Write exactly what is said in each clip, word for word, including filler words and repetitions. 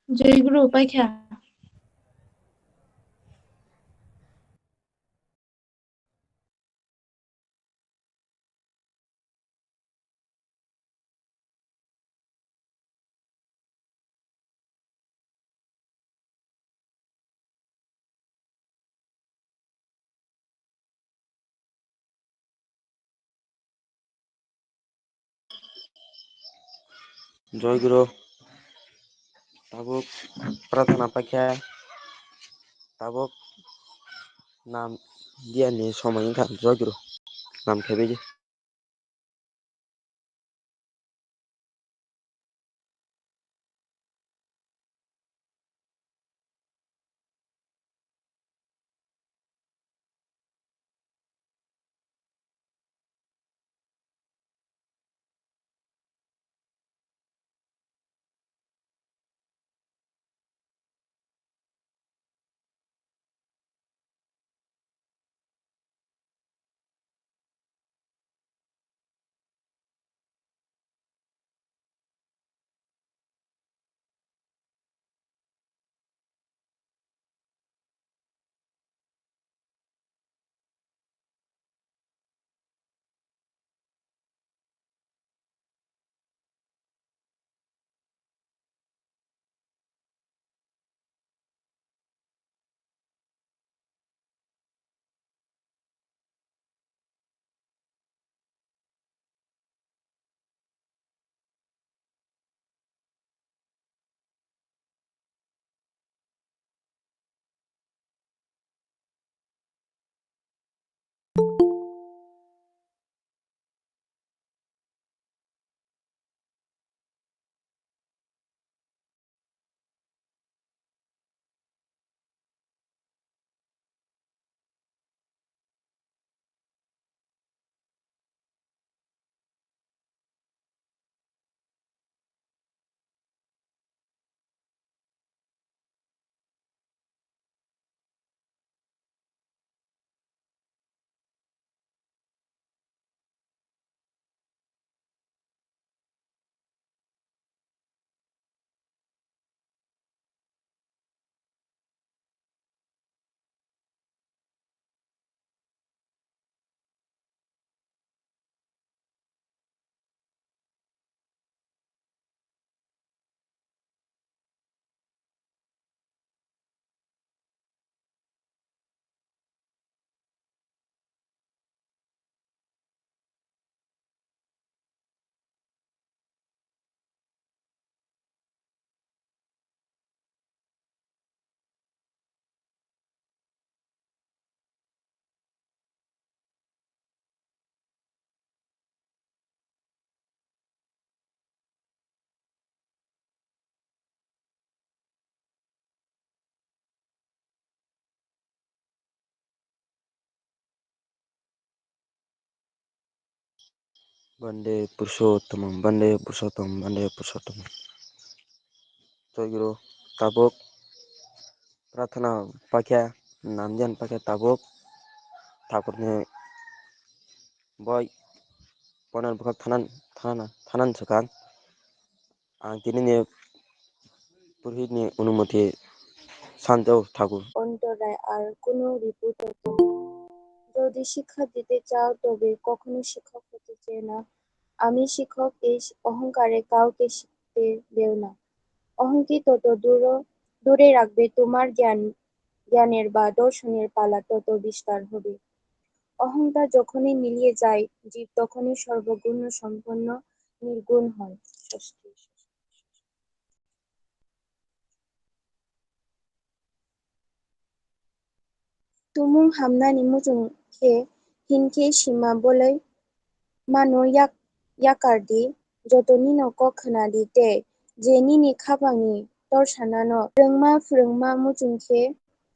Joy Guru, paikha. Joy Guru. Tabuk prarthana paikha. Tabuk nam diya ni somoi wngkha. Joy Guru. Nam khebai di. Bande Purushottam, Bande Purushottam, Bande Purushottam. Joy Guru, tabuk prarthana paikha, namjan paikha tabuk. Thakurni boi ponan bukhak thanan, thanan, thanan swkang. Ang tinini purohitni onumoti sanjao thago. অন্তরায় আর কোনো রিপু তত। যদি শিক্ষা দিতে চাও, তবে কখনো শিক্ষক হতে চেও না। আমি শিক্ষক, এই অহংকারে কাউকে শিখতে দেও না। অহংকি তত দূর, দূরে রাখবে, তোমার জ্ঞান, জ্ঞানের বা দর্শনের পালা তত বিস্তার হবে। অহংতা যখনই মিলিয়ে যায়, জীব তখনই সর্বগুণ সম্পন্ন নির্গুণ হয়। Tumung hamnani muchung khe hinkhe sima bolai mano yak-, yakar di, joto nino kok khna di tei je nini khapangni torsanano phrwngma phrwngma muchung khe,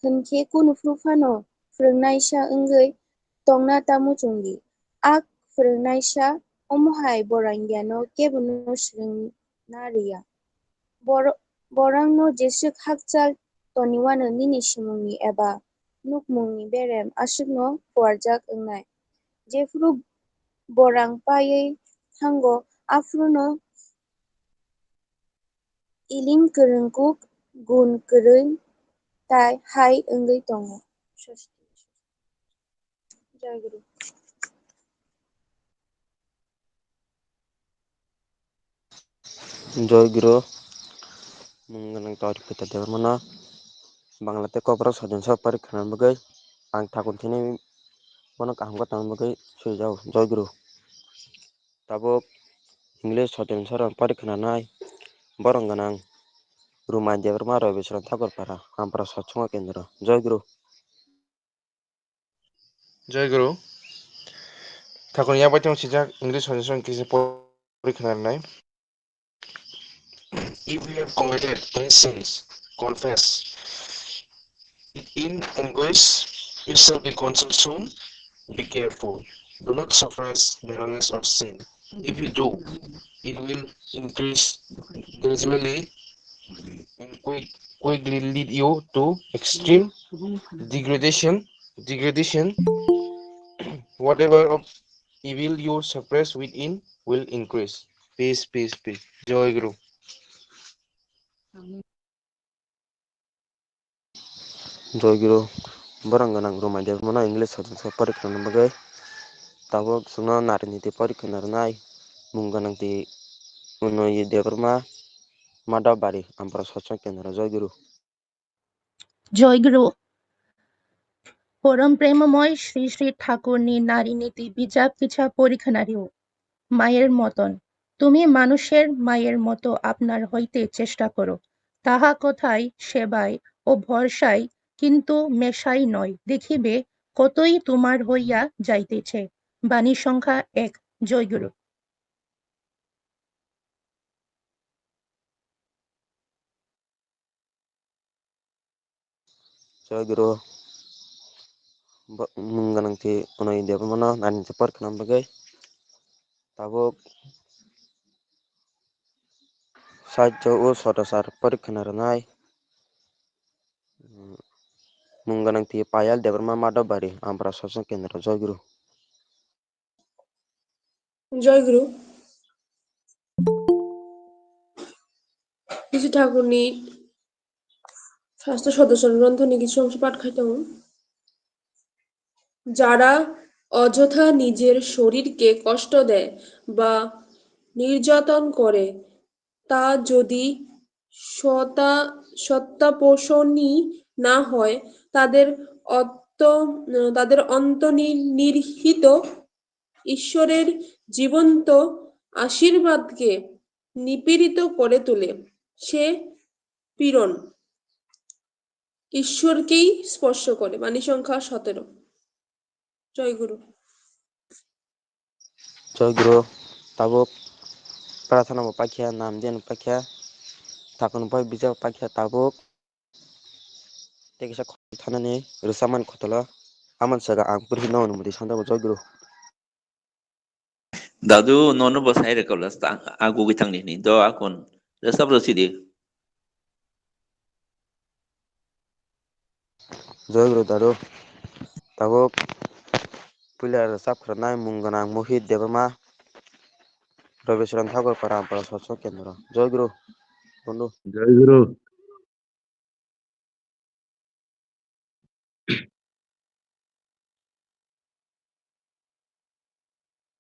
hinkhe kunu phuru phano phrwngnaisa wngwi tongna ta muchung di. A phrwngnaisa omo hai borang giano kebono swrwngna rw ya. Bor-, borangno jeswk hakchal toniwano nini simungni eba nukmungni berem aswkno phuarjak wngnai. Jephuru borang paiwi thango, aphuruno iling kwrwng kuk gun kwrwi tai hai wngwi tongo. Joy Guru. Joy Guru, mung gwnang Tori Peter Debbarmano Bangla tei Kokborok sodon sor pori khwnani bagwi ang thakun thini bono kaham khe tongna bagwi swijao. Joy Guru. Tabuk English sodon sor pori khwnanai borok gwnang Rumai Debbarma, Robi Chran Thakur Para, Ampara Satsongo Kendro. Joy Guru. Joy Guru. Thakun ya bai tong sijak English sodon sor kisa pori khwnanai. If you have committed any sins, confess it in anguish, you shall be consoled soon. Be careful. Do not suppress bitterness of sin. If you do, it will increase gradually and quick, quickly lead you to extreme degradation, degradation. Whatever of evil you suppress within will increase. Peace, peace, peace. Joy Guru. Joy Guru. Borok gwnang Rumai Debbarmano English sodon sor pori khwnani bagwi tabuk chwngno nariniti pori khwnarwnai mung gwnang ti Unoyi Debbarma, Madhab Bari, Ampara Satsong Kendro. Joy Guru. Joy Guru. পরম প্রেমময় শ্রী শ্রী ঠাকুরনি নারী নীতি বিচার পিছা পরিখানারিও। মায়ের মতন। তুমি মানুষের মায়ের মতো আপনার হইতে চেষ্টা করো। তাহা কথায়, সেবায় ও ভরসায়, কিন্তু মেশাই নয়। দেখিবে কতই তোমার হইয়া যাইতেছে। বাণী সংখ্যা এক। জয় গুরু। Joy Guru. Bo-, mung gwnang ti Unoyi Debbarmano nariniti pori khwnani bagwi tabuk sahityo o sodosar pori khwnarwnai. Mung gwnang ti Payal Debbarma, Madhab Bari, Ampara Satsong Kendro. Joy Guru. Joy Guru. Jisu Thakurni শাস্ত্র সদস্য গ্রন্থ নিয়ে কিছু অংশ পাঠ খাইতাম। যারা অযথা নিজের শরীরকে কষ্ট দেয় বা নির্যাতন করে, তা যদি সতা-, সত্যাপোষণী না হয়, তাদের অত্ত-, তাদের অন্তর্নিহিত ঈশ্বরের জীবন্ত আশীর্বাদকে নিপীড়িত করে তোলে। সে পীড়ন ঈশ্বরকেই স্পর্শ করে। বাণী সংখ্যা সতেরো। জয় গুরু। Joy Guru. Tabuk prarthana bo paikha, nam diyan paikha, thakun pai bijak paikha tabuk. Tei kisa khotol thanani rwchapmani khotolo amoni saka ang purhi nono mudi sandago. Joy Guru. Dadu, nono bo sai rwkha last, ang, ang kugui thangni hini. Do akon, rwchap rw sidi. Joy Guru Dadu. Tabuk puila rwchap khwrwnai mung gwnang Mohit Debbarma, Robi Chran Thakur Para, Ampara Satsong Kendro. Joy Guru. Bondhu. Joy Guru.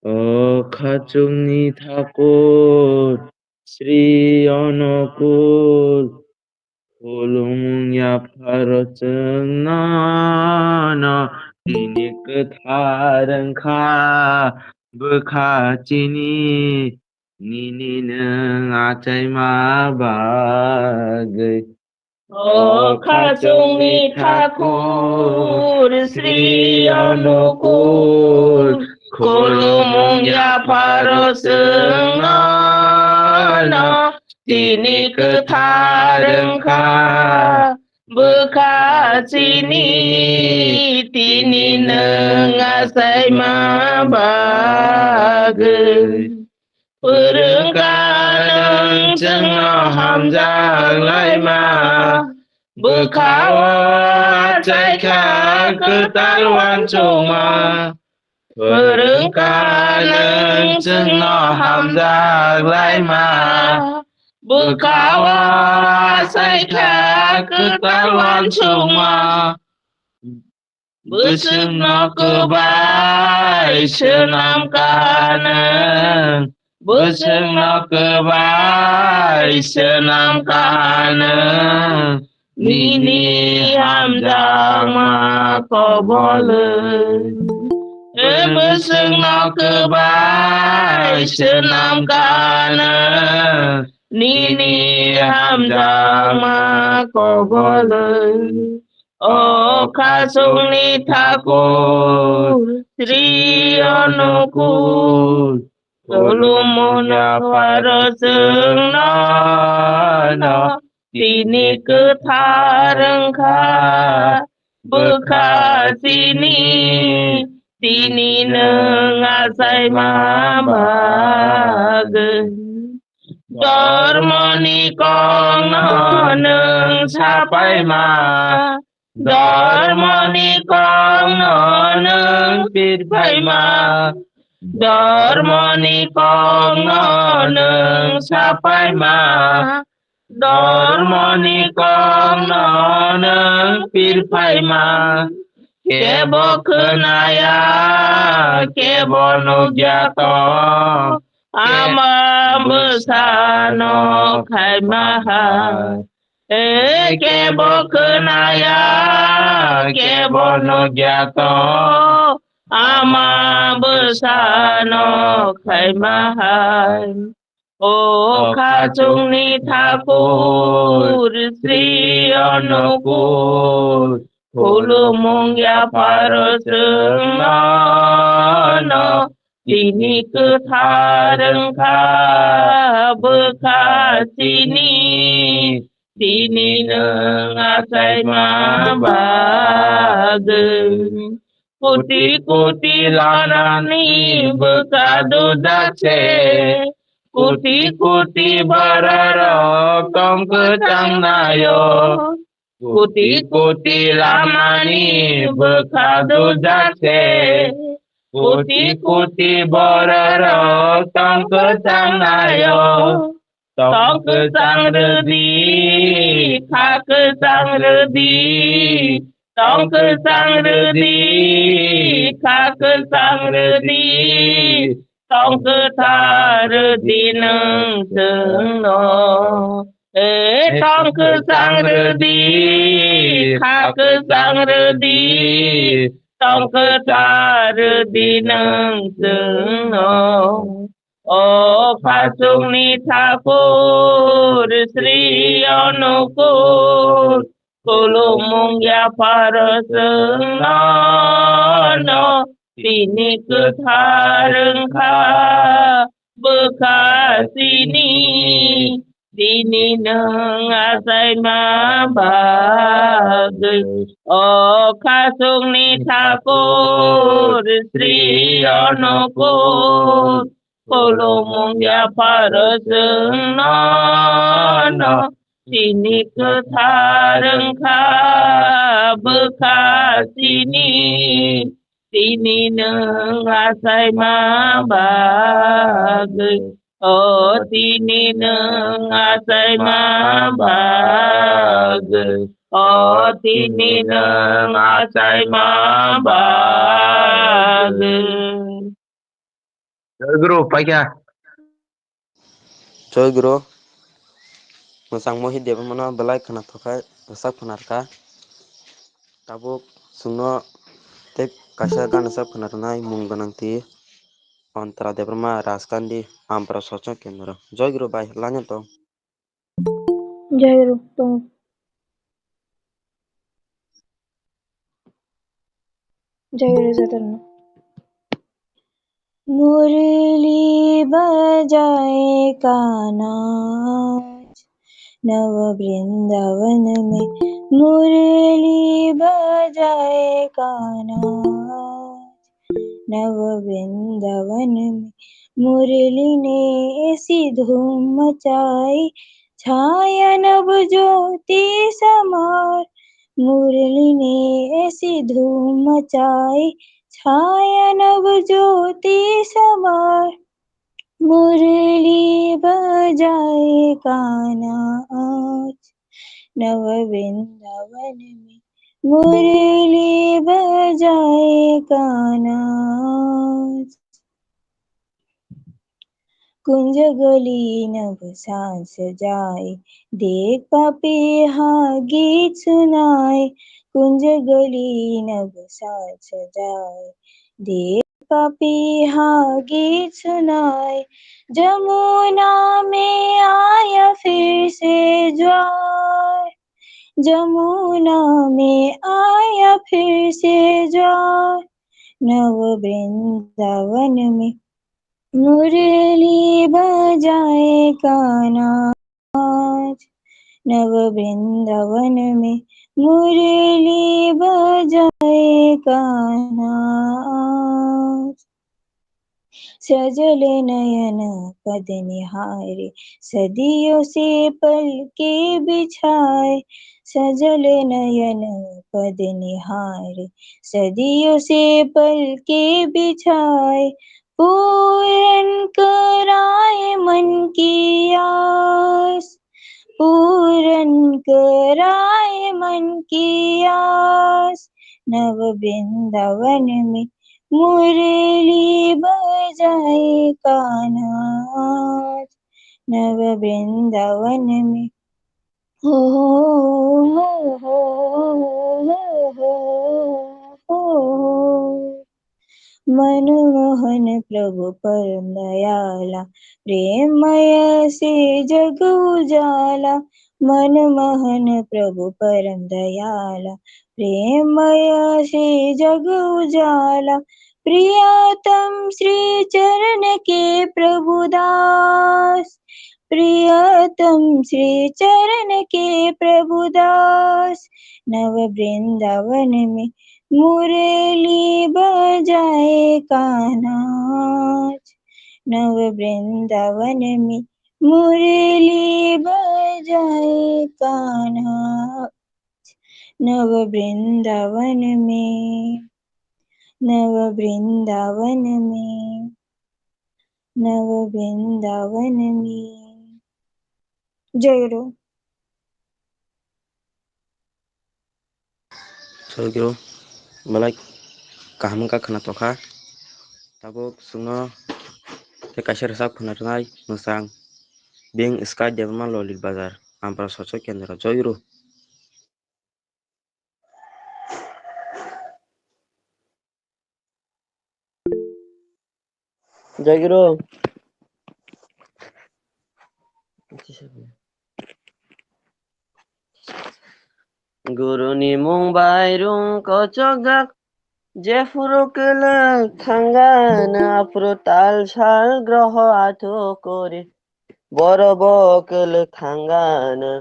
O khachukni thakur, Sri Onukul, khulumung yapharo chwngno, no tini kwthar wngkha bwkha chini, nini nwng achaima bagwi. O khachukni thakur Sri Onukul, khulumung yapharo chwngno, no tini kwthar wngkha bwkha chini, tini nwng achaima bagwi. Phwrwngkha nwng chwngno hamjak laima, bwkhao achaikha kwtal uansukma. Phwrwngkha nwng chwngno hamjak laima, bwkhao achai Kha kwtal uansukma. Bwswkno kwbai swnam kanwng, bwswkno kwbai swnam kanwng, nini hamjakma kobolwng. Bwswkno kwbai swnam kanwng, nini hamjakma kobolwng. O khasukni thakur, Sri Onukul, khulumung yapharo chwngno, no, tini kwthar wngkha, bwkha chini, tini nwng achaima bagwi. Dhormoni kokno nwng sapaima, dhormoni kokno nwng pirphaima, dhormoni kokno nwng sapaima, dhormoni kokno nwng pirphaima. Kebo khwnaya, kebo nukya tong, ama bwsano khaima hai. E kebo khwnaya, kebo nukya tong, ama bwsano khaima hai. O khachukni thakur Sri Onukul, khulumung yapharo chwngno, no, tini kwthar wngkha bwkha chini, tini nwng achaima bagwi. Koti koti lanani bwkha dujak se, koti koti bororok tong kwchang naio. Koti koti lamani bwkha dujak se, koti koti bororok tong kwchang naio. Tong kwchang rwdi, kha kwchang rwdi. Tong kwchang rwdi, kha kwchang rwdi. Tong kwthar rwdi nwng chwngno. E tong kwchang rwdi, kha kwchang rwdi. Tong kwthar rwdi nwng chwngno. O khachukni thakur Sri Onukul, khulumung yapharo chwngno, no, tini kwthar wngkha bwkha chini, tini nwng achaima bagwi. O khachukni thakur Sri Onukul, khulumung yapharo chwngno, no, tini kwthar wngkha bwkha chini, tini nwng achaima bagwi. O tini nwng achaima bagwi. O tini nwng achaima bagwi. Jai Guru, paikha. Jai Guru. Mwchangmo hi Debbarma no belai khwnathok khai rwchap khwnarwkha. Tabuk chwngno tei kaisa gana rwchap khwnarwnai mung gwnangtwi Antara Debbarma, Rajkandi, Ampara, Sochong Kendra. Jai Guru bai, lanya tong. Jai Guru tong. Jai Guru jotono. मुरली बजाए कान्हा आज, नव वृंदावन में। मुरली बजाए कान्हा आज, नव वृंदावन में। मुरली ने ऐसी धूम मचाई, छाया नव ज्योति समाए। मुरली ने ऐसी धूम मचाई, छाया नव ज्योति समाए। मुरली बजाए कान्हा आज, नव वृंदावन में मुरली बजाए कान्हा। कुंज गली नव साज सजाए, देख पापी हा गीत सुनाए। कुंज गली नव साज सजाए, देख पापी हा गीत सुनाए। जमुना में आया फिर से ज्वार, जमुना में आया फिर से ज्वार। नव वृंदावन में मुरली बजाए कान्हा। नव वृंदावन में मुरली बजाए कान्हा। सजल नयन पद निहारे, सदियों से पलके बिछाए। सजल नयन पद निहारे, सदियों से पलके बिछाए। पूरन कराए मन की आस, पूरन कराए मन की आस। नव वृंदावन में मुरली बजाए कान्हा। नव वृंदावन में हो, हो, हो। मनमोहन प्रभु परम दयाला, प्रेममय से जग उजाला। मनमोहन प्रभु परम दयाला, प्रेममय से जग उजाला। प्रियतम श्री चरण के प्रभु दास, प्रियतम श्री चरण के प्रभु दास। नव वृंदावन में मुरली बजाए कान्हा। नव वृंदावन में मुरली बजाए कान्हा। नव वृंदावन में, नव वृंदावन में, नव वृंदावन में। जय गुरु। Jai Guru, belai kaham wngkha khwna tongkha. Tabuk chwngno tei kaisa rwchap khwna rwnai mwchang. Beng Sky Debbarma Lolit Bazar, Ampara Sochok Kendra. Jai Guru. Jai Guru. Guruni mung bai rung kochokjak, jephuru kwlwk thangano, aphuru tal sal groho athu kori, borobo kwlwk thangano.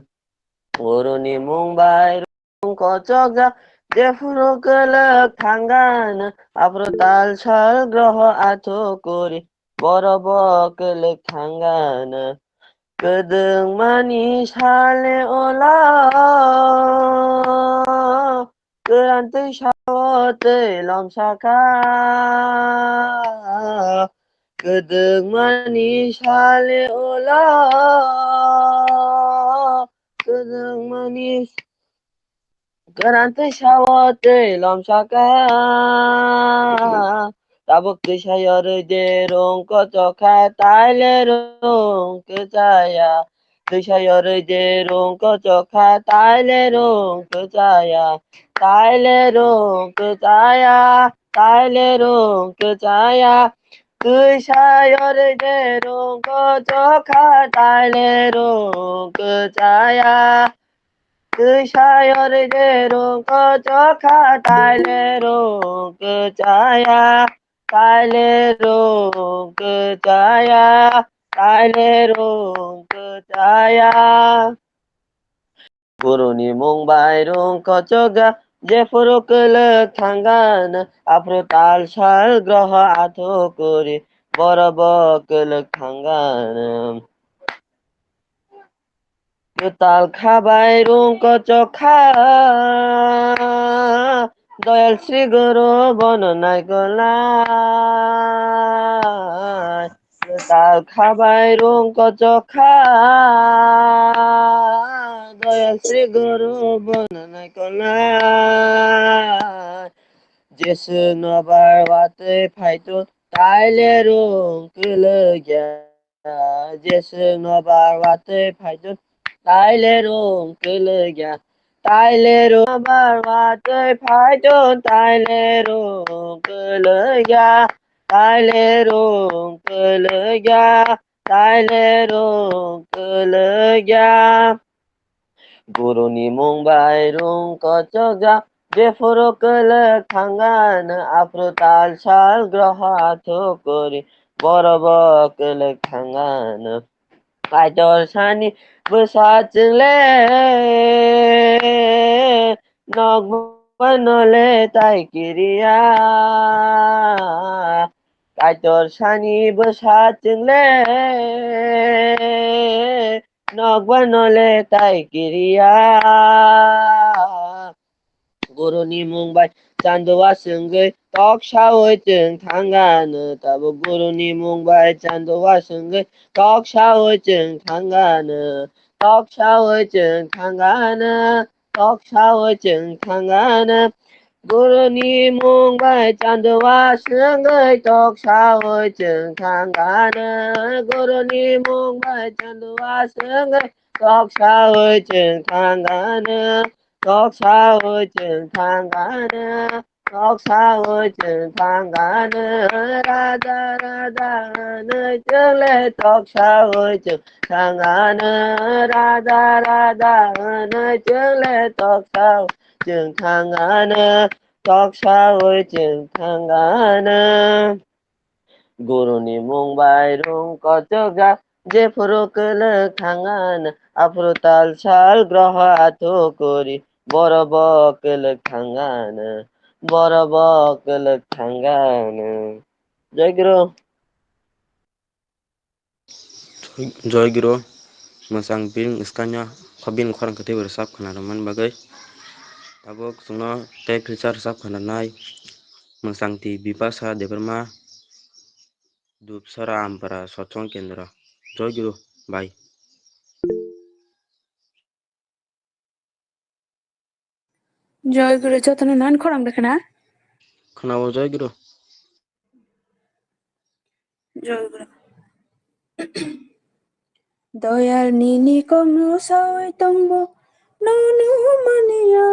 Guruni mung bai kochokjak, jephuru kwlwk thangano, aphuru tal sal groho athu kori, borobo kwlwk thangano. Kwdwngmani sale ola, kwran twi sao twi lomsakha. Kwdwngmani sale ola, kwdwngmani kwran twi sao twi lomsakha. Tabuk twisa yorwi de rung kochokha, taile rung kwchaya. Twisa yorwi de rung kochokha, taile rung kwchaya. Taile rung kwchaya, taile rung kwchaya. Twisa yorwi de rung kochokha, taile rung kwchaya. Twisa yorwi de rung kochokha, taile rung kwchaya. Taile rung kwchaya, taile rung kwchaya. Guruni mung bai rung kochokjak, jephuru kwlwk thangano, aphuru tal sal groho athu kori, borobo kwlwk thangano. Kwtal kha bai rung kochokha, Doyal Sri Guru bono naikolnai. Tal khabai rung kochok kha, doya sri guru bono naikolna. Jesu nobar watwi phaitun taile rung kwlwkya. Jesu nobar watwi phaitun taile rung kwlwkya. Taile rung nobar watwi phaitun taile rung kwlwkya. Taile rung kwlwkya. Taile rung kwlwkya. Guruni mung bai rung kochokjak, jephuru kwlwk thangano, aphuru tal sal groho athukuri, borobo kwlwk thangano. Kaitor sani bwsa chwngle, nokba nole tai kiriya. Kaitor sani bwsa chwngle, nokba nole tai kiriya. Guruni mung bai chandua swngwi tok sawi chwng thangano. Tabuk guruni mung bai chandua swngwi tok sawi chwng thangano. Tok sawi chwng thangano. Tok sawi chwng thangano. Guruni mung bai chandua swngwi tok sawi chwng thangano. Guruni mung bai chandua swngwi tok sawi chwng thangano. Tok sawi chwng thangano. Tok sawi chwng thangano. Radha radha hwnwi chwng le tok sawi chwng thangano. Radha radha hwnwi chwng le tok sawi chwng thangano, tok sawi chwng thangano. Guruni mung bai rung kochokjak, jephuru kwlwk thangano, aphuru tal sal groho athukuri, borobo kwlwk thangano, borobo kwlwk thangano. Jai Guru. Joy Guru, mwchang bini skanya khobini khorang kwtwi rwchap khna rwmani bagwi. Tabuk chwngno tei future rwchap khna rwnai mwchang ti Bipasa Debbarma, Dupsara Ampara Satsang Kendra. Joy Guru, bye. Joy Guru, jotono nan khorang de khna? Khna o Joy Guru. Joy Guru. Doyal nini kokno sawi tongbo, nono maniya,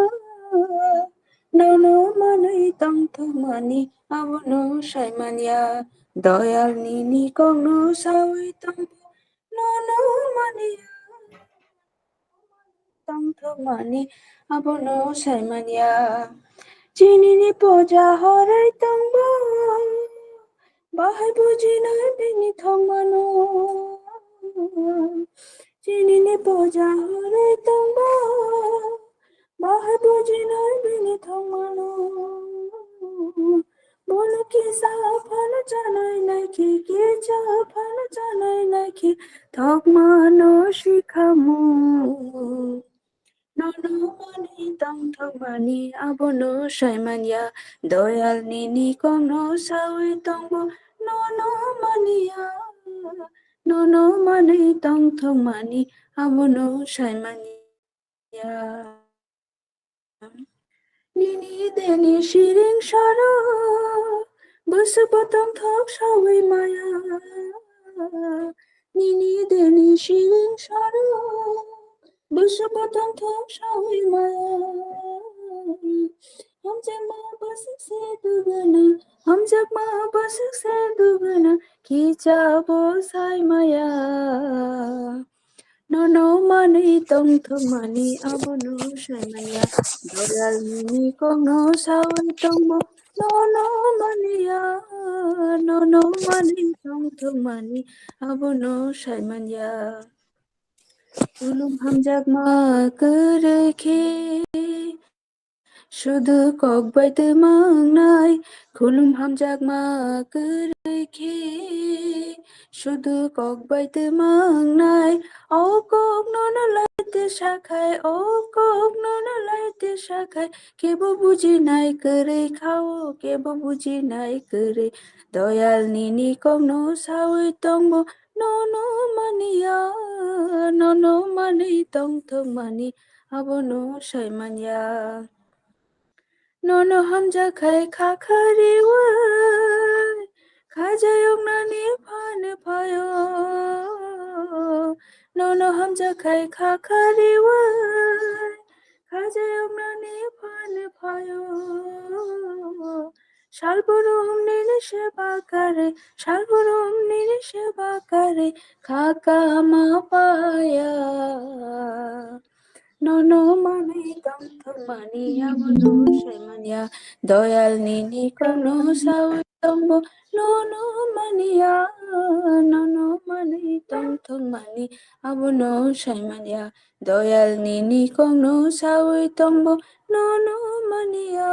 nono manwi tongthokmani, abono saimanya. Doyal nini kokno sawi tongbo, nono maniya, tongthokmani, abono saimanya. Chinini puja horai tongbo, bahai bujinai bini thokmano. Chinini puja horai tongbo, bahai bujinai bini thokmano. Bono kisa phano chanai naikhe, kisa phano chanai naikhe, thokmano sikhamu. Nono manwi tongthokmani, abono saimanya. Doyal nini kokno sawi tongbo, nono maniya, nono manwi tongthokmani, abono saimanya. Nini deni siring sara, bwswk bo tongthok sawi maya. Nini deni siring sara, bwswk bo tongthok sawi maya. Hamjakma bwswk se duguna, hamjakma bwswk se duguna, kicha bo sai maya. Nono manwi tongthokmani, abono saimanya. Doyal nini kokno sawi tongbo, nono maniya, nono manwi tongthokmani, abono saimanya. Khulum hamjakma kwrwi khe, sudu kok bai twmang nai, khulum hamjakma kwrwi khe, sudu kok bai twmang nai, o kok nono lai te sakhai, o kok nono lai tesa khai, kebo bujinai kwrwi kha-o, kebo bujinai kwrwi. Doyal nini kokno sawi tongbo, nono manya, nono manwi tongthokmani, abono saimanya. Nono hamjakhai kha khariwi, khajayoknani phano phaio. Nono hamjakhai kha khariwi, khajayoknani phano phaio. Salborom nini seba kare, salborom nini seba kare, kha kama paya. Nono manwi tongthokmani, abono saimanya. Doyal nini kokno sawi tongbo, nono manya, nono manwi tongthokmani, abono saimanya. Doyal nini kokno sawi tongbo, nono manya,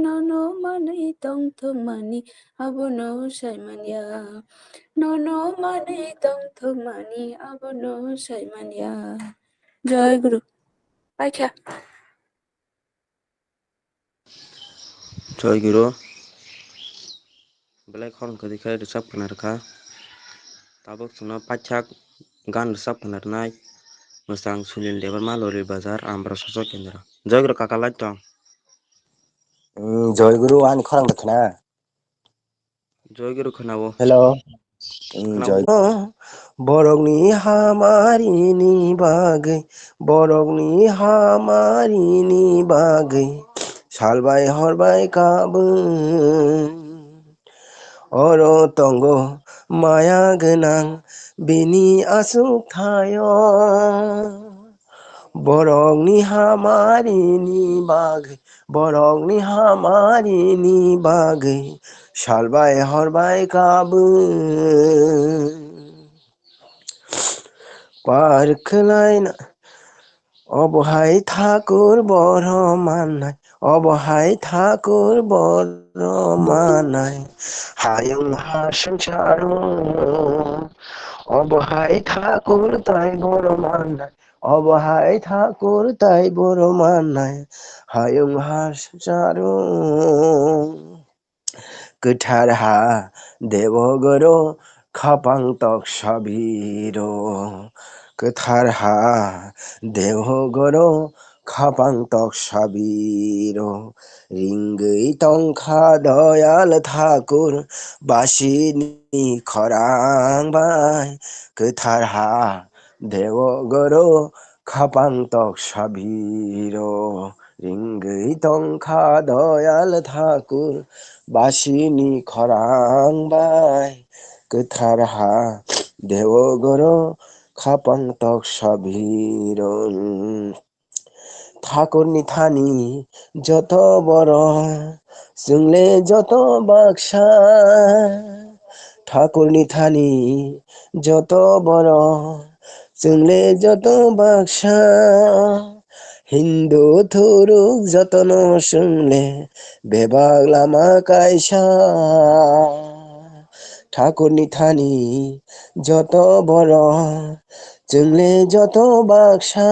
nono manwi tongthokmani, abono saimanya. Nono manwi tongthokmani, abono saimanya. Joy Guru. Paikha. Joy Guru. Belai khorang kwrwi khe rwchap khwna rwkha. Tabuk chwngno paithak gan rwchap khwna rwnai mwchang Sunil Debbarma, Lori Bazar, Ambra Sochok Kendra. Joy Guru kaka lai tong. Mm, Joy Guru, ani khorang da khwna. Joy Guru khwnao. Hello. Mm, khwnao. Joy. Borokni hamarini bagwi, borokni hamarini bagwi salbai horbai kabwi. Oro tongo maya gwnang bini achuk thaio. Borokni hamarini bagwi, borokni hamarini bagwi salbai horbai kabwi. Par khwlaina, obo hai thakur boro mannai, obo hai thakur boro mannai, hayung ha swngcharo. Obo hai thakur tai boro mannai, obo hai thakur tai boro mannai, hayung ha swngcharo. Kwthar ha debo goro khapang tok sabiro. Kwthar ha debo goro khapang tok sabiro. Ringwi tongkha doyal thakur basini khorang bai. Kwthar ha debo goro khapang tok sabiro. Ringwi tongkha doyal thakur basini khorang bai. Kwthar ha debo goro khapang tok sabiro. Thakurni thani joto borok, chwngle joto baksa. Thakurni thani joto borok, chwngle joto baksa. Hindu thuruk jotono chwngle bebak lama kaisa. Thakurni thani joto borok, chwngle joto baksa.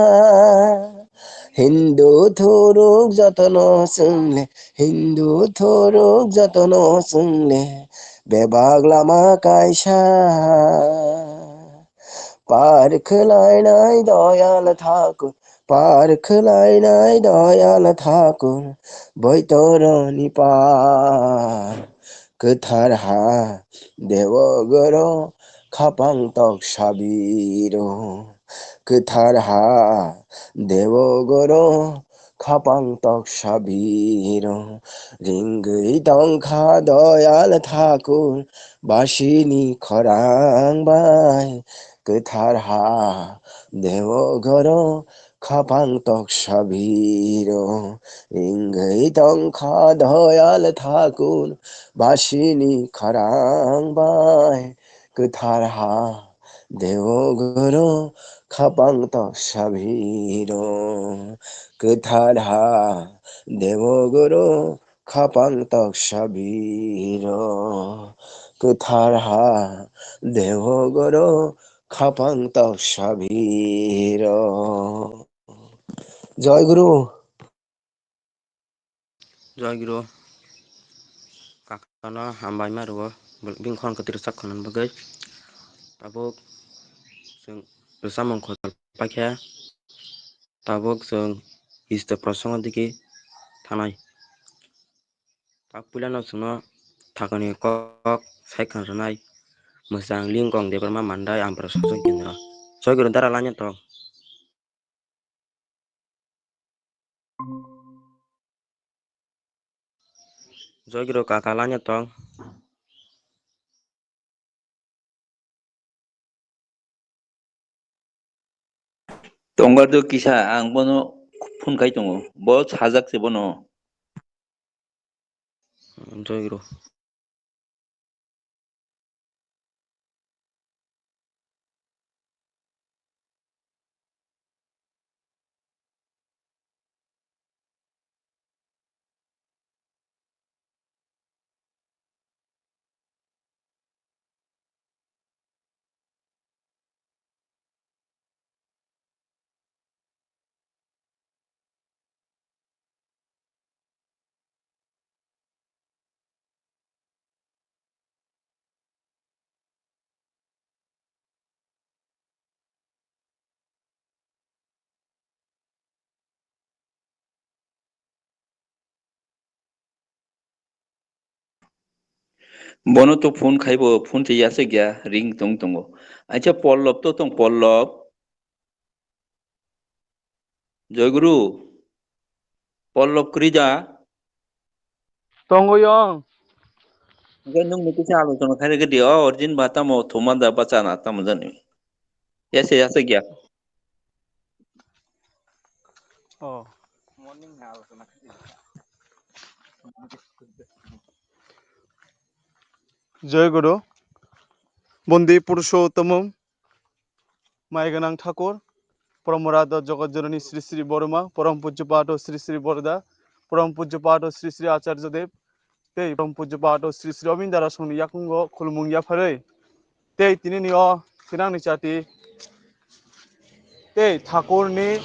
Hindu thuruk jotono chwngle, Hindu thuruk jotono chwngle bebak lama kaisa. Par khwlainai doyal thakur, par khwlainai doyal thakur, boitoroni par. Kwthar ha debo goro khapang tok sabiro. Kwthar ha debo goro khapang tok sabiro. Ringwi tongkha doyal thakur basini khorang bai. Kwthar ha debo goro khapang tok sabiro. Ringwi tongkha doyal thakur basini khorang bai. Kwthar ha debo goro khapang tok sabiro. Kwthar ha debo goro khapang tok sabiro. Kwthar ha debo goro khapang tok sabiro. Joy Guru. Joy Guru kakano hambai ma rwo, bini khorang kwtwi rwchap khwnani bagwi. Tabuk chwng rwchapmung khoto paikha, tabuk chwng Iswar prosongo digi thanai. Tak puilano chwngno thakani kok sai khna rwnai, mwchang Lingkong Debbarma Mandai Amprasasok Kendro. Joy Guru dara lanya tong. Joy Guru kaka lanya tong. Tongbar do kisa, ang bono phone khai tongo. Bo sajak se bono. Joy Guru. Bono to phone khaibo, phone se yasakya, ring tong tongo. Acha Pollab to tong, Pollab. Joy Guru. Pollab kwrwi da? Tongo yong. Hwnkhe nwng ni kisa alochona khairokhe di, o origin ba tamo thuma da ba chana tamo jani. Yase yasakya. Oh. Joy Guru. Bondi Purushottamam. Mai gwnang Thakur, Porom Radha Jagat Janani Sri Sri Borma, Porom Pujya Pato Sri Sri Borda, Porom Pujya Pato Sri Sri Acharya Dev, tei Porom Pujya Pato Sri Sri Obindara Songni yakungo khulumung yapharwi, tei tinini o thinangni chati, tei Thakurni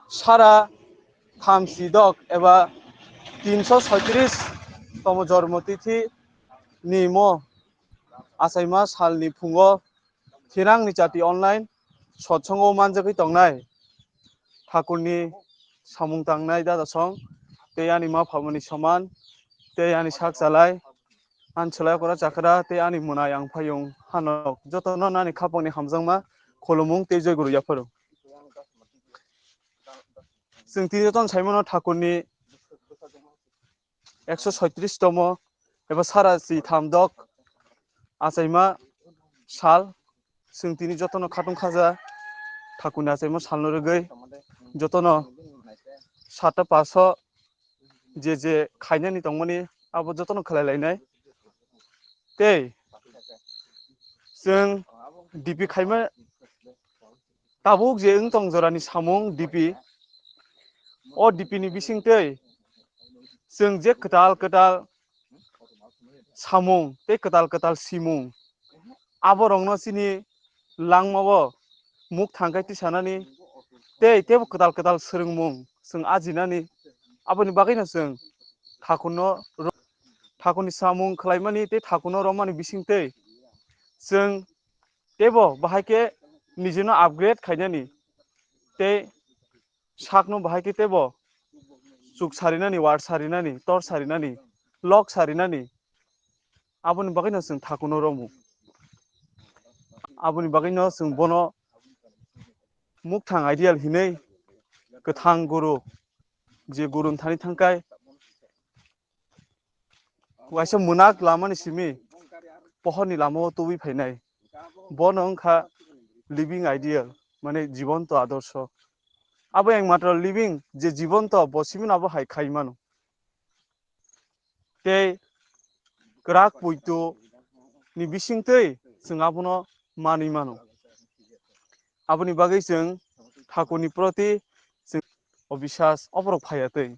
sara thamsidok eba tinsho soitris tomo jormo tithi ni mo achaima salni phungo Thinangni chati online sotsongo manjagwi tongnai. Thakurni samung tangnai dadasong tei ani ma phamani soman tei ani sak chalai, ani chwlai okra chakra tei ani mwnai ang phayung hanok jotono nani khapangni hamjakma khulumung tei joy guru yapharo. Chwng tini jotono saimano Thakurni ekso soitris tomo eba sara si thamdok achaima sal, chwng tini jotono khatung khaja Thakurni achaima salno rwgwi jotono sata paso je je khainani tongmani abo jotono khlai lainai. Tei chwng D P khaima tabuk je wng tong jorani samung D P, o D P ni bisingtwi chwng je kwtal kwtal samung tei kwtal kwtal simung, aborokno chini langmao muk thangkhai tisanani tei teibo kwtal kwtal swrwngmung chwng ajinani. Aboni bagwino chwng Thakurno ro-, Thakurni samung khlaimani tei Thakurno romani bisingtwi chwng teibo bahai khe nijino upgrade khainani tei sakno bahai khe teibo chuk sarinani, war sarinani, tor sarinani, lok sarinani, aboni bagwino chwng Thakurno romu. Aboni bagwino chwng bono mukthang ideal hinwi kwthang guru, je guru thani thangkhai, waisa mwnak lamani simi pohorni lamao tubui phainai. Bono wngkha living ideal, mane jibonto adorsho. Abo ekmatro living je jibonto, bo simino abo hai khai mano. Tei kwrak poito ni bisingtwi chwng abono manwi mano. Aboni bagwi chwng Thakurni proti chwng obisas oborok phaiya twi,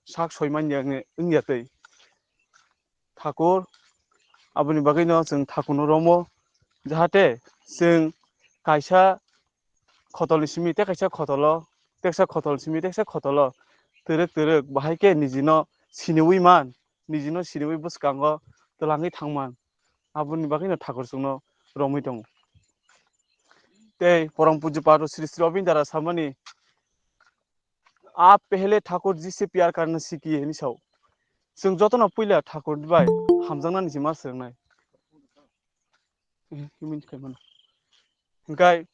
sak soi manya wngya twi. Thakur, aboni bagwino chwng Thakurno romo, jahate chwng kaisa khotolni simi tei kaisa khotolo, teksa khotol simi teksa khotolo twrwk twrwk bahai khe nijino siniwi man, nijino siniwi bwskango twlangwi thangman. Aboni bagwino Thakur chwngno romwi tongo. Tei Porom Puju Padu Sri Sri Obindara samani, "Aap pehle Thakur ji se pyar karna sikhiye," hinwi sao. Chwng jotono puila Thakur bai hamjaknani se ma swrwngnai. Eh, himwi khaimano. Hingkai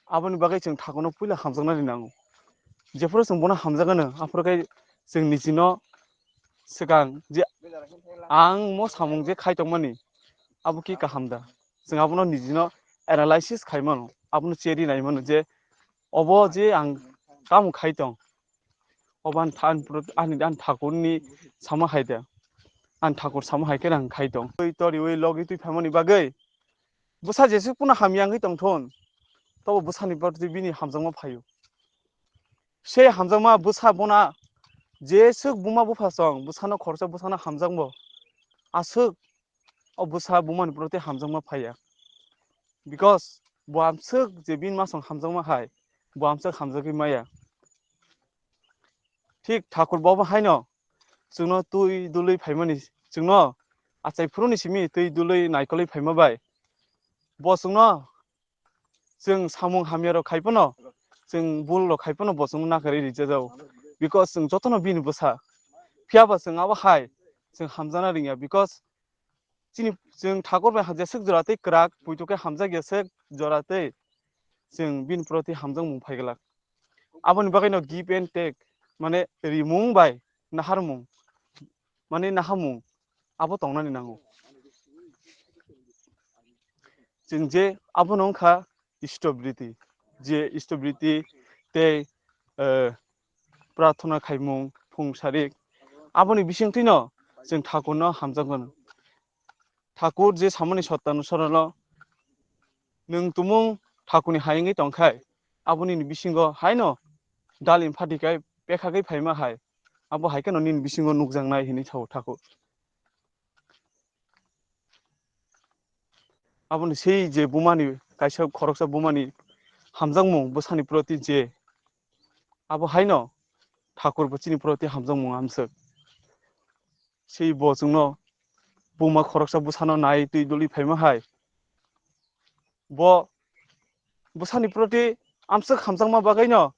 aboni bagwi chwng Thakurno puila hamjaknani nango. Jephuru chwng bono hamjakgano, aphuru khe chwng nijino swkang je ang mo samung je khai tongmani, abo ki kaham da? Chwng abono nijino analysis khai mano, abono cheri nai mano je obo je ang tamo khai tong, obo ani tha-, ani pro-, ani, ani Thakurni sama hai da, ani Thakur sama hai khe ang khai tong. Twi toriwi logi twi phaimani bagwi bwsa jesuk pono hamya wngwi tongthun, tobo bwsani bagwi bini hamjakma phaio. Se hamjakma bwsa bona jesuk buma bupha song, bwsano khoroksa bwsano hamjakbo aswk o bwsa bumani proti hamjakma phaiya. Because bo amswk je bini masong hamjakma hai, bo amswk hamjagwi maya. Thik Thakur bo haino chwngno twi dului phaimani, chwngno achai phuruni simi twi dului naikolwi phaima bai. Bo chwngno chwng samung hamya rok khai phano, chwng bul rok khai phano bo chwngno nakarwi rijajao. Because chwng jotono bini bwsa. Phiya ba chwng abo hai chwng hamjakna ringya. Because chini chwng Thakur bai jeswk jora tei kwrak, poito khe hamjakya swk jora tei chwng bini proti hamjakmung phai glak. Aboni bagwino give and take, mane rimung bai naharmung, mane nahamung abo tongnani nango. Chwng je abono wngkha istobriti, je istobriti tei, eh, prarthana khaimung phung sarik, aboni bisingtwino chwng Thakurno hamjakmano. Thakur je samani sotta nusarano nwng tumung Thakurni hai wngwi tongkhai, aboni bisingo haino dalim phatikai pekhagwi phaima hai, abo hai kheno nini bisingo nukjaknai hinwi sao Thakur. Aboni sei je bumani, kaisa khoroksa bumani hamjakmung bwsani proti je, abo haino Thakur bo chini proti hamjakmung amswk. Sei bo chwngno buma khoroksa bwsano nai twi duli phaima hai. Bo bwsani proti amswk hamjakma bagwino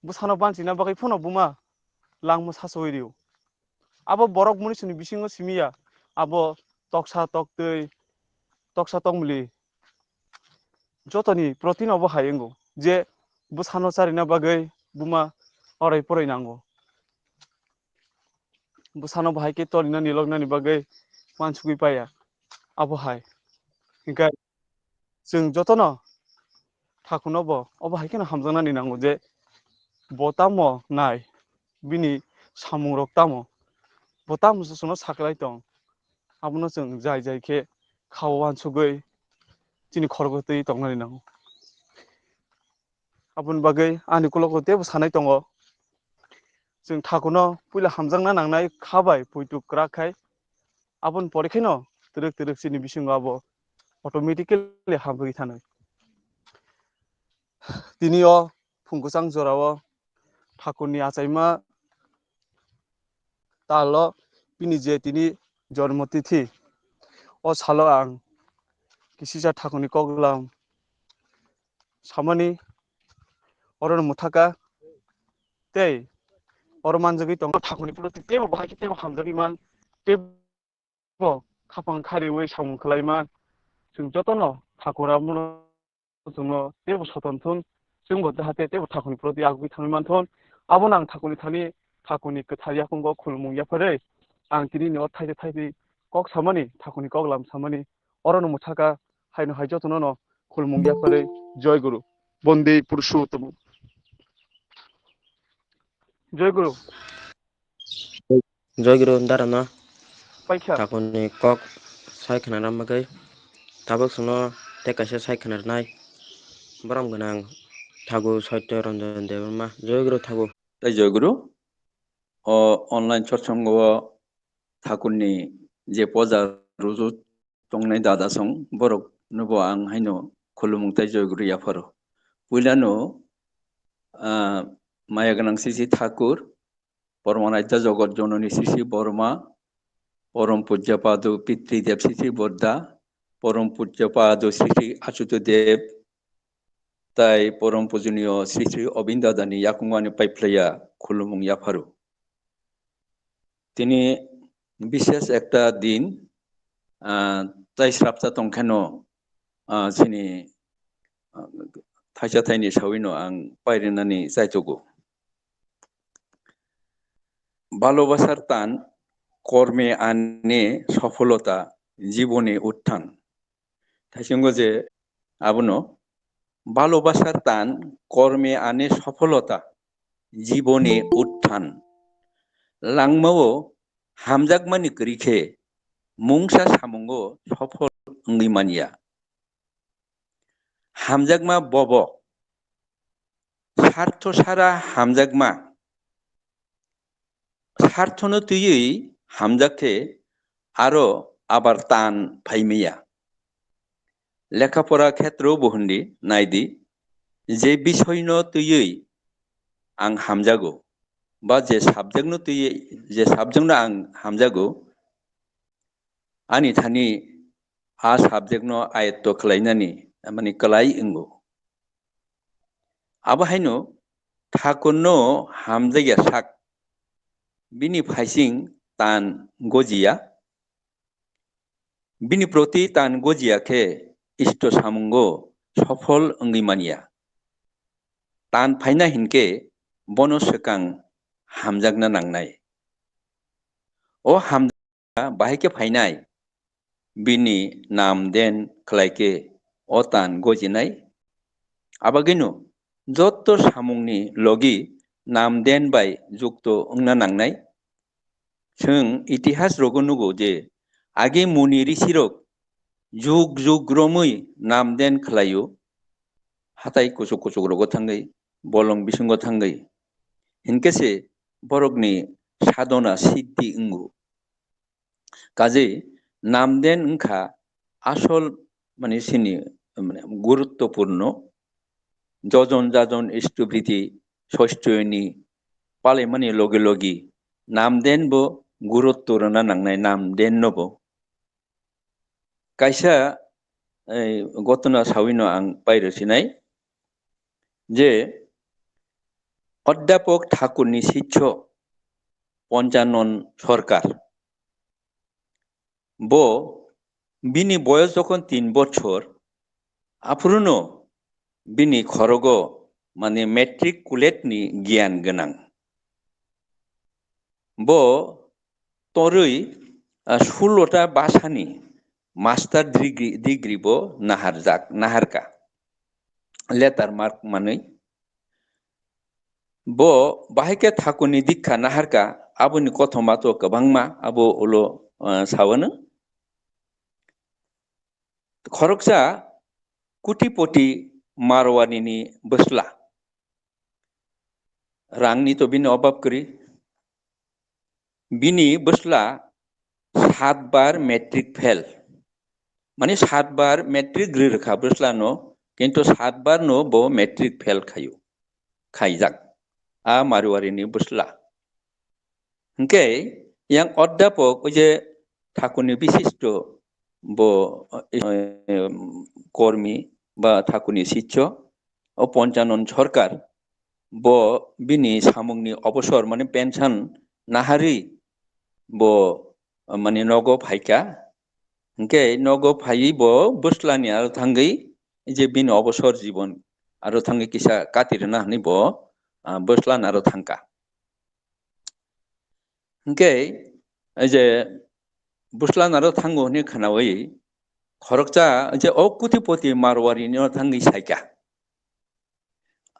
bwsano banchina bagwi phano buma langma sachawi rio. Abo borok munisini bisingo simiya, abo toksa toktwi, toksa tokmili jotoni protino bo hai wngo je bwsano charina bagwi buma orai porai nango. Bwsano bo hai khe torina niloknani bagwi uansugwi paiya. Abo hai. Hinkhe chwng jotono Thakurno bo obo hai kheno hamjaknani nango je bo tamo nai, bini samungrok tamo, bo tamo se chwngno saklai tong, abono chwng jai jai khe kha uansugwi chini khorokotwi tongnani nango. Aboni bagwi ani kologo teibo sanai tongo. Chwng Thakurno puila hamjakna nangnai kha bai poito kwrak khai. Aboni pore kheno twrwk twrwk chini bisingo abo automatically hamjagwi thanai. Tini o phung kwchang jorao Thakurni achaima talo bini je tini jormo tithi. O salo ang kisisa Thakurni koklam samani orono mwthaka tei oro manjagwi tongo Thakurni proti teibo bahai khe teibo hamjagwi man teibo khapang khariui samung khlai man. Chwng jotono Thakur abono chwngno teibo soton thun, chwngbo jahate teibo Thakurni proti agugwi thangwi man thun. Abono ang Thakurni thani, Thakurni kwthar yakungo khulumung yapharwi ang tini ni o thaitwi thaitwi kok samani, Thakurni koklam samani orono mwthaka haino hai jotono no khulumung yapharwi. Joy Guru. Bonde Purushottam. Joy Guru. Joy Guru darano. Paikha. Thakurni kok sai khna bagwi tabuk chwngno tei kaisa sai khna rwnai. Borom gwnang Thakur Satya Ranjan Debbarma. Joy Guru Thakur. Tei Joy Guru. O online satsang o Thakurni je poja ruju tongnai dada song borok nobo ang haino khulumung tei Joy Guru yapharo. Puilano, ah, maya gwnang sisi Thakur, Pormanadya Jagat Jononi Sri Sri Borma, Porom Pujya Padu Pitri Dev Sri Sri Bodda, Porom Pujya Padu Sri Sri Achutu Dev, tai Porom Pujuniyo Sri Sri Obinda Dani yakungwani paiphlaiya khulumung yapharu. Tini bishes ekta din, ah, tai srapsa tongkheno, ah, chini, ah, thaisa thaini sawino ang pairinani chaitogo. ভালোবাসার টান কর্মে আনে সফলতা জীবনে উত্থান। Thaisingo je abono, ভালোবাসার টান কর্মে আনে সফলতা জীবনে উত্থান. Langmao hamjakmani kwrwi khe mungsa samungo sophol wngwi manya. Hamjakma bobo. Sartho sara hamjakma. Sarthono twiwi hamjak khe aro abar tan phaimaya. Lekha pora khetro bo hwndi naidi, je bisoino twiwi ang hamjago, ba je subject no twiwi, je subject no ang hamjago, ani thani a subject no ayotto khlainani, mani, kwlai wngo. Abo haino Thakurno hamjakya sak, bini phaising tan gojiya, bini proti tan gojiya khe isto samungo sophol wngwi manya. Tan phaina hinkhe bono swkang hamjakna nangnai. O ham bahai khe phainai, bini nam den khlai khe o tan gojinai. Abagwino jotto samungni logi nam den bai jukto wngna nangnai. Chwng itihas rogo nugo je age muni risirok jug jug romwi nam den khlaio, hatai kuchuk kuchuk rogo thangwi, bolong bisingo thangwi. Hinkhe se borokni sadona siddhi wngo. Kajei namden wngkha asol, mane, sini, mane, guruttopurno. Jojon jajon istubriti soistoyoni palaimani logi logi namden bo gurutto rwna nangnai, namden no bo. Kaisa, ei, gotona sawino ang pairo sinai je Odhyapok Thakurni sitso Ponchanon Sorkar. Bo bini boyos jokhon tin bochor, aphuruno bini khorogo, mane, matriculate ni giyan gwnang. Bo torwi, ah, sulota basani master degree, degree bo naharjak, naharka. Letter mark manwi. Bo bahai khe Thakurni dikha naharka, aboni kothoma to kwbangma, abo ulo, ah, sawano. Khoroksa kutipoti Marwari ni bwsla. Rangni to bini obab kwrwi. Bini bwsla sat bar matric fail. Mane sat bar matric rwrwkha bwslano, kintu sat bar no bo matric fail khaio, khaijak. A Marwari ni bwsla. Hwnkhe yang odhyapok, oi je Thakurni bisisto bo, eh, kormi ba Thakurni sitso, o Ponchanon Sorkar, bo bini samungni obosor, mane, pension naharwi bo, mane, nogo phaikha. Hwnkhe nogo phaiwi bo bwslani aro thangwi je bini obosor jibon aro thangwi kisa kati rwna hwnwi bo, ah, bwslani aro thangkha. Hwnkhe, ei je bwsla naro thango hwnwi khwnawi, khoroksa je o kutipoti Marwari no thangwi saikha,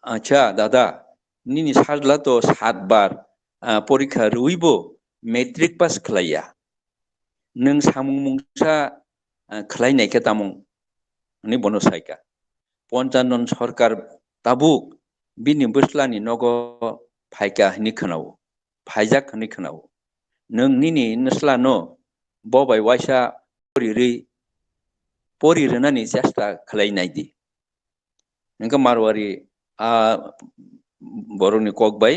"Acha, dada, nini sajla to sat bar, ah, porikha rwui bo matric pass khlaiya. Nwng samung mungsa, ah, khlai naikha tamung?" hwnwi bono saikha. Ponchanon Sorkar tabuk bini bwslani nogo phaikha hwnwi khwnao. phaijak hwnwi khwnao. Nwng nini nwslano bo bai waisa porirwi, pori rwnani chesta khlai nai di. Hwnkhe Marwari a borokni kok bai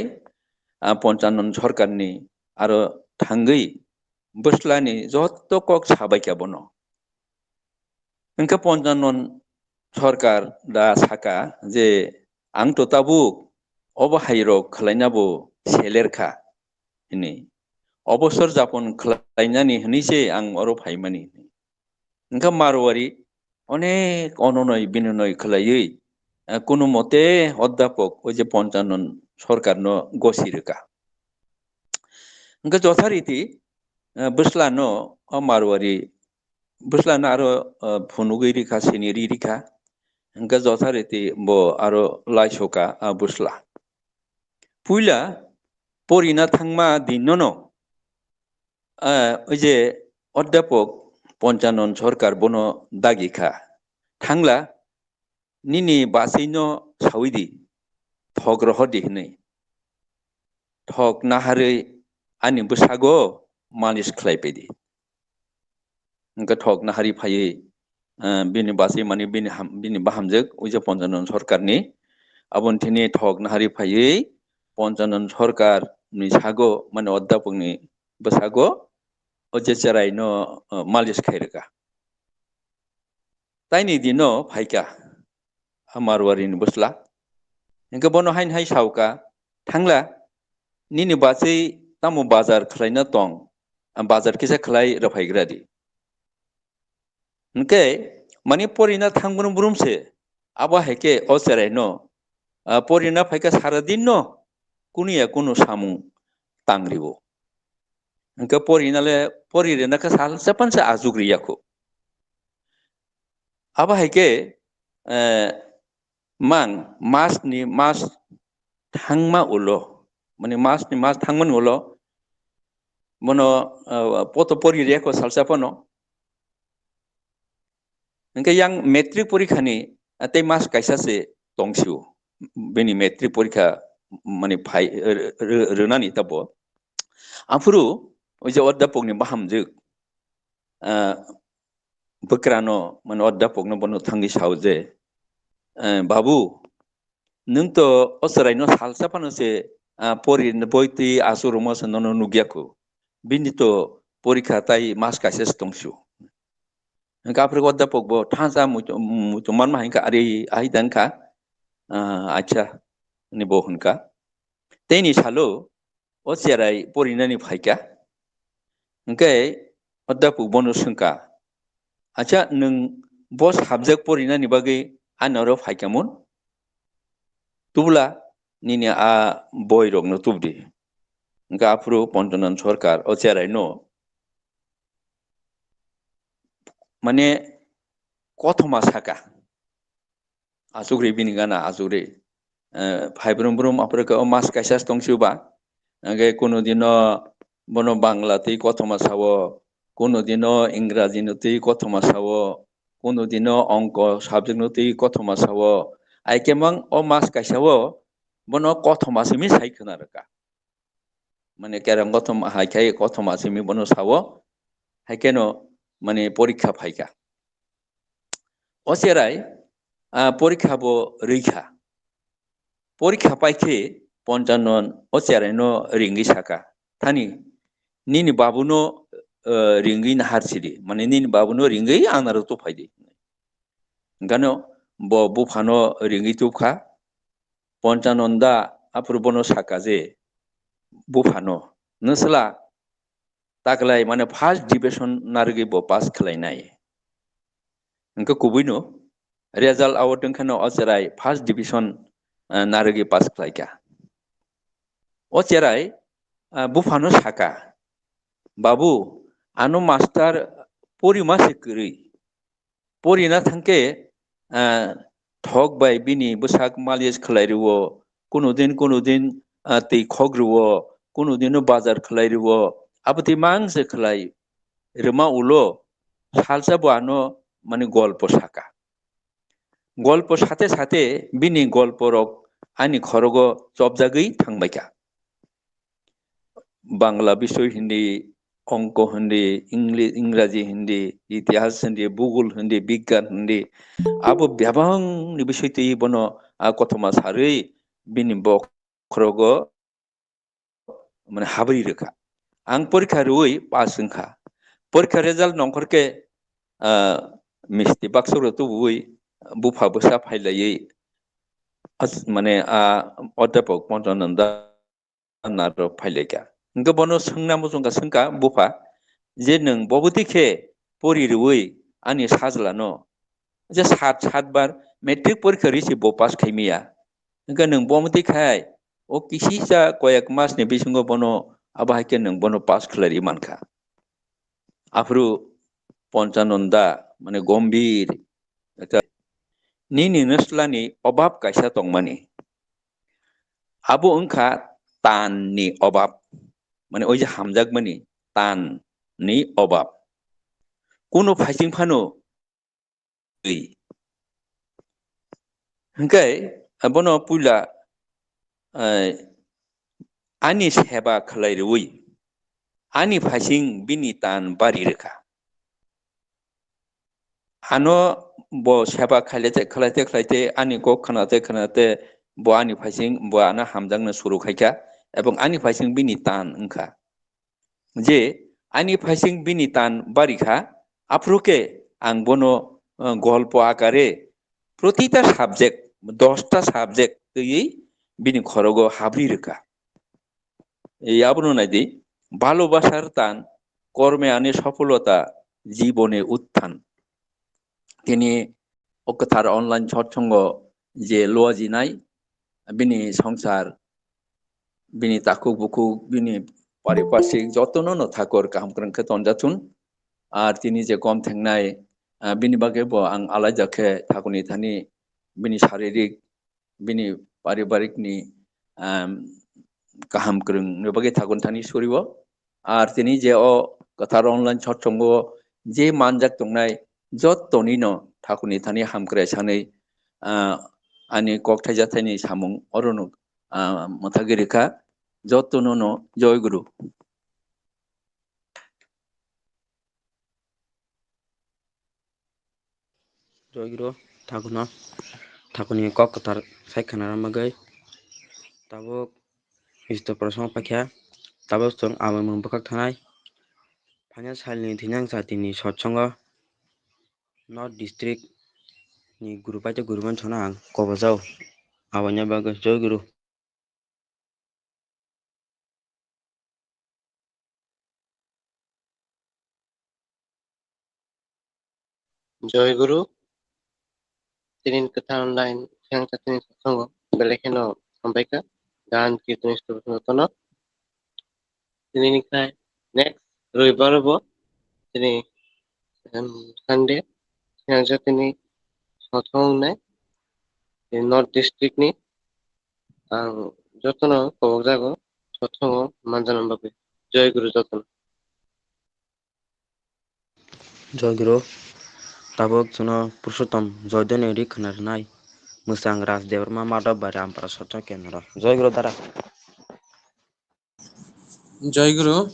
ah, Ponchanon sorkarni aro thangwi bwslani joto kok sabaikha bono. Hwnkhe Ponchanon sorkar da saka je, "Ang to tabuk obo hairok khwlaina bo seler kha," hwnwi. "Obosor japon khwlainani hwnwi se ang oro phaimani," hwnwi. Hwnkhe Marwari onek ononoi binonoi khwlaiwi, eh, kunu mote odhyapok o je Ponchanon sorkarno gosi rwkha. Hwnkhe jothariti, eh, bwslano o Marwari, bwslano aro, eh, phunugwi rikha, sini ri rikha. Hwnkhe jothariti bo aro laisoka a bwsla. Puila porina thangma dinnono, ah, oi je odhyapok Ponchanon sorkar bono dagi kha, "Thangla, nini bachwino sawi di, thok rohor di," hwnwi. "Thok naharwi ani bwsago malis khlai pai di." Hwnkhe thok naharwi phaiwi, eh, bini bachwi mani bini ham-, bini bahamjwk oi je Ponchanon sorkarni. Aboni thini thok naharwi phaiwi Ponchanon sorkarni sago, mane odhyapokni bwsago o je cheraino, eh, malis khai rwkha. Taini dino phaikha a Marwarini bwsla. Hwnkhe bono haino hai sauka, "Thangla, nini bachwi tamo bazar khwlaina tong, bazar kisa khwlai rwphaigra di." Hwnkhe mani porina thangmani brum se, abo hai khe o cheraino, ah, porina phaikha sara dinno kunu ya kunu samung tangriwo. Hwnkhe porina le pori rwna khe salsa pansa achuk riyakho. Abo hai khe, eh, mang mas ni mas thangma ulo, mane mas ni mas thangmani ulo bono, eh, poto pori riyakho salsa phano. Hwnkhe yang matric porikha ni, ah, tei mas kaisa se tongsio. Bini matric porikha mane phai, r-, r-, rwnani tabo. Aphuru oi je odhyapokni bahamjwk, ah, bwkrano, mane odhyapokno bono thangwi sao je, eh, "Babu, nwng to o chwraino salsa phano se, ah, pori boi twi achuk rwma se nono nukya kho. Bini to porikha tai mas kaisa se tongsio." Hwnkhe aphuru odhyapok bo thansa muitu-, muitu manma hai khe ari ai dan kha, ah, "Acha," hwnwi bo hwn kha. Teini salo o cherai porinani phaikha. Hwnkhe odhyapok bono swngkha, "Acha, nwng bo subject porinani bagwi ani oro phaikha mun? Tubula nini a boirokno tubdi." Hwnkhe aphuru Ponchanan Sarkar o cheraino mane kothoma saka. Achukri bini gana achukri. Eh, phai brum brum aphuru khe o mas kaisa se tongsio ba. Hwnkhe kunu dino bono Bangla twi kothoma sao, kunu dino Ingraji no twi kothoma sao, kunu dino ongko subject no twi kothoma sao. Ai khe mang o mas kaisa o bono kothoma simi sai khna rwkha. Mane kereng kothoma hai khai kothoma simi bono sao. Hai kheno mane porikha phaikha. O cherai, ah, porikha bo rwikha. Porikha pai khe Ponchanan o cheraino ringwi saka, "Thani, nini babuno, eh, ringwi nahar sidi, mane nini babuno ringwi ang naro tuphai di." Hwnkhe no bo buphano ringwi tubkha. Ponchanan da aphuru bono saka je buphano, "Nwsla taklai mane first division narwgwi bo pass khlainai." Hwnkhe kubuino result out wngkheno o cherai first division, eh, narwgwi pass khlaikha. O cherai, eh, buphano saka, "Babu, ano master porima se kwrwi. Porina thangkhe, ah, thok bai bini bwsak malis khlai rwo, kunu din, kunu din, ah, twi khok rwo, kunu dino bazar khlai rwo, abotwi mang se khlai rwma ulo salsa bo ano mane golpo saka. Golpo sate sate bini golporok ani khorogo chopjagwi thangbaikha." Bangla bisoi hindi, ongko hindi, Ingli-, Ingraji hindi, itihas hindi, bhugol hindi, bigyan hindi, abo bebak ni bisoi twi bono, ah, kothoma sarwi bini bokhorogo mane habri rwkha. Ang porikha rwui pass wngkha. Porikha result nongkhor khe, ah, misti baksa rok tubuui bupha bwsa phailaiwi as-, mane, ah, Odhyapok Ponchananda naro phailaikha. Hwnkhe bono swngna muchungkha, swngkha bupha je, "Nwng bo bwtwi khe pori rwui ani sajlano je sat, sat bar matric porikha risi bo pass khaimaya. Hwnkhe nwng bo bwtwi khai o kisisa koyek masni bisingo bono abo hai khe nwng bono pass khlai rwi mankha." Aphuru Ponchananda mane gombhir, nini nwslani obab kaisa tongmani. Abo wngkha tan ni obab. Mane, oi je hamjakmani tan ni obab. Kuno phaising phano twi. Hwnkhe, abono puila, eh, ani seba khlai rwui, ani phaising bini tan bari rwkha. Ano bo seba khlaite, khlaite, khlaite, ani kok khnate, khnate, bo ani phaising, bo ano hamjakna suru khaikha, ebong ani phaising bini tan wngkha. Je ani phaising bini tan barikha, aphuru khe ang bono, eh, golpo akare protita subject, dosta subject twiwi bini khorogo habri rwkha. Ei abono naidi, "Bhalobasar tan, korme ane sopholota, jibone utthan." Tini o kwthar online sotsongo je luajinai, bini songsar, bini takhuk bukhuk, bini paripashik jotono no thakur kaham kwrwng khe tonjathun. Ar tini je kom thengnai, ah, bini bagwi bo ang alaida khe thakurni thani bini saririk bini paribarikni, um, kaham kwrwngni bagwi thakurni thani surio. Ar tini je o kwthar online sotsongo je manjak tongnai jottonino thakurni thani hamkrai sanwi, ah, ani kok thaijakthai ni samung orono, ah, mwthagwi rwkha. Jottono no Joy Guru. Joy Guru, thakurno, thakurni kok kwthar sai khna rwna bagwi. Tabuk Iswar pora song paikha, tabuk chwng aboni mung bwkhak thanai. Phaina salni thwinang jatini sotsongo North District ni guru bai tei guru mani sono ang kobojao. Aboni bagwi Joy Guru. Joy Guru, tini kwthar online thang cha tini sasango belai kheno hambai kha, dan kirtan jotono. Tini ni khai next roibar bo tini, em, Sunday thang cha tini sothong nai tini North District ni ang jotono kobok jago sothongo manjana bagwi. Joy Guru jotono. Joy Guru, tabuk chwngno Purushottom Joydani ri khna rwnai mwchang Raj Debbarma Madhab Bari Ampara Sochong Kendro. Joy Guru dara. Joy Guru.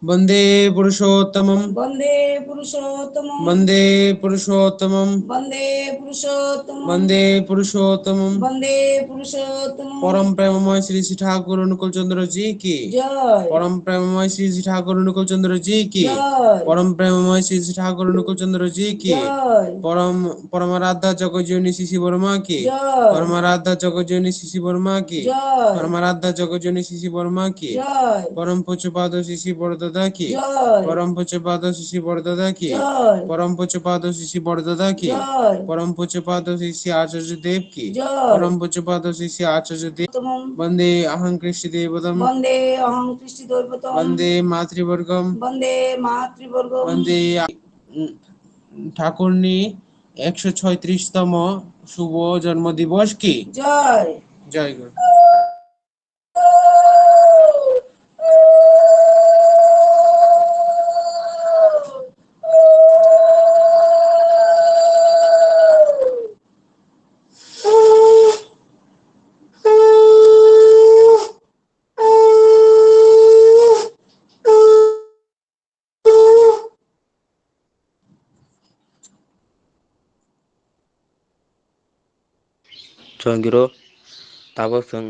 Bande Purushottamam. Bande Purushottamam. Bande Purushottamam. Bande Purushottamam. Bande Purushottamam. Bande Purushottamam. Param Premamoy Shri Shri Thakur Anukul Chandra Ji ki. Joy. Param Premamoy Shri Shri Thakur Anukul Chandra Ji ki. Joy. Param Premamoy Shri Shri Thakur Anukul Chandra Ji ki. Joy. Param, Paramaradha Jagat Joni Sisi Borma ki. Joy. Paramaradha Jagat Joni Sisi Borma ki. Joy. Paramaradha Jagat Joni Sisi Borma ki. Joy. Param Puchupado Sisi Bordada ki. Joy. Param Puchupado Sisi Bordada ki. Joy. Param Puchupado Sisi Bordada ki. Joy. Param Puchupado Sisi Acharya Dev ki. Joy. Param Puchupado Sisi Acharya Dev. Tamam. Bande Aham Krishi Devatam. Bande Aham Krishi Devatam. Bande Matrivargam. Bande Matrivargam. Bande Thakurni ekso choitrishtamo Shubho Janmo Divos ki. Joy. Joy Guru. Joy Guru, tabuk chwng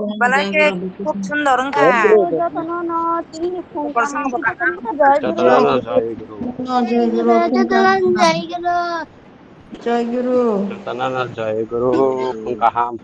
Balai khe khub sundor wngkha. Jotono no tini ni phung kaham. Jotono no joy guru. Jotono no joy guru. Joy guru. Jotono no joy guru. Phung kaham.